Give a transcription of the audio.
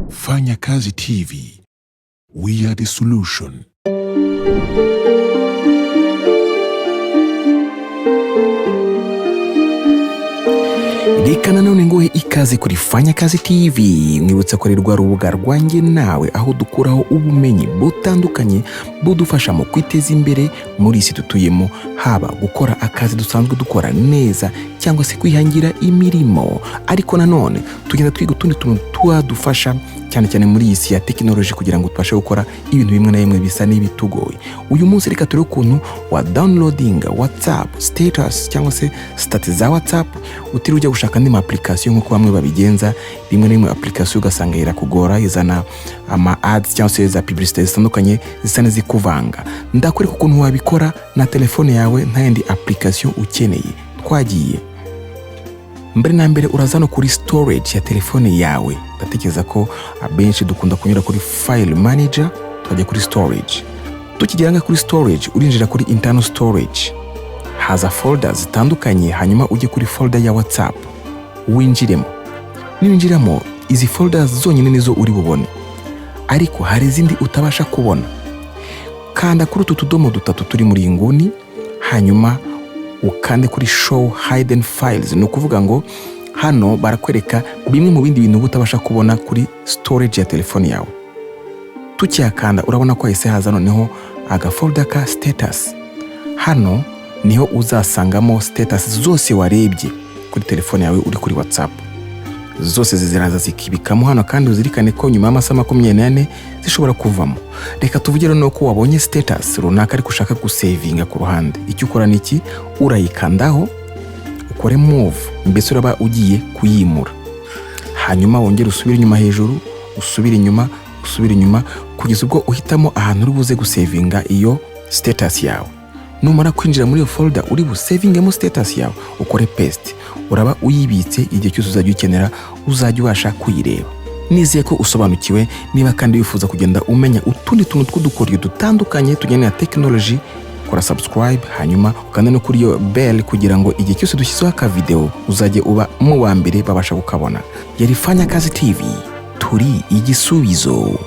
Fanya Kazi TV. We are the solution. Reka nanone nguhe ikaze kuri Fanya Kazi TV. Mwibutsa ko ari rwa rubuga rwanjye nawe, aho dukuraho ubumenyi butandukanye budufasha mu kwiteza imbere muri isi dutuyemo, haba gukora akazi dusanzwe dukora neza cyangwa se kwihangira imirimo. Ariko nanone tugenda twiga utundi tuntu twadufasha cyane cyane muri iyi si ya tekinoloji, kugira ngo tubashe gukora ibintu bimwe na bimwe bisa n'ibitugoye. Uyu munsi reka turebe ukuntu wa downloadinga WhatsApp status cyangwa se status za WhatsApp utiriwe ujya gushaka andi ma application nk'uko bamwe babigenza. Rimwe na rimwe application ugasanga irakugora, izana ama ads cyangwa se za publicité zitandukanye zisa n'izikuvanga. Ndakwereka ukuntu wabikora na telefone yawe, nta yindi application ukeneye. Twagiye. Mbere na mbere, uraza no kuri storage ya telefone yawe. Ndatekereza ko abenshi dukunda kunyura kuri File Manager, tukajya kuri Storage. Tukigera nga kuri Storage, urinjira kuri Internal Storage, haza folder zitandukanye, hanyuma ujye kuri folder ya WhatsApp winjiremo. Niwinjiramo, izi folders zonyine nizo uri bubone, ariko hari izindi utabasha kubona. Kanda kuri utu tudomo dutatu turi muri iyi nguni, hanyuma ukande kuri Show Hidden Files. Ni ukuvuga ngo hano barakwereka bimwe mu bindi bintu uba utabasha kubona kuri storage ya telefone yawe. Tukihakanda, urabona ko hahise haza noneho agafolder ka status. Hano niho uzasangamo status zose warebye kuri telefone yawe uri kuri WhatsApp, zose ziraza zikibikamo hano. Kandi uzirikane ko nyuma y'amasaha 24 zishobora kuvamo. Reka tuvuge rero ko wabonye status runaka ariko ushaka gusevinga ku ruhande. Icyo ukora ni iki? Urayikandaho, ukore move, mbese uraba ugiye kuyimura, hanyuma wongere usubire inyuma hejuru, usubire inyuma, usubire inyuma, kugeza ubwo uhitamo ahantu uri buze gusevinga iyo status yawe. Numara kwinjira muri iyo folder uri busevingemo status yawe, ukore paste, uraba uyibitse. Igihe cyose uzajya ukenera, uzajya ubasha kuyireba. Nizeye ko usobanukiwe. Niba kandi wifuza kugenda umenya utundi tuntu tw'udukoryo dutandukanye tujyanye na tekinoloji, kora subscribe, hanyuma ukanda no kuri iyo bell kugira ngo igihe cyose dushyizeho akavideo uzajye uba mu wa mbere babasha kukabona. Yari Fanya Kazi TV, turi igisubizo.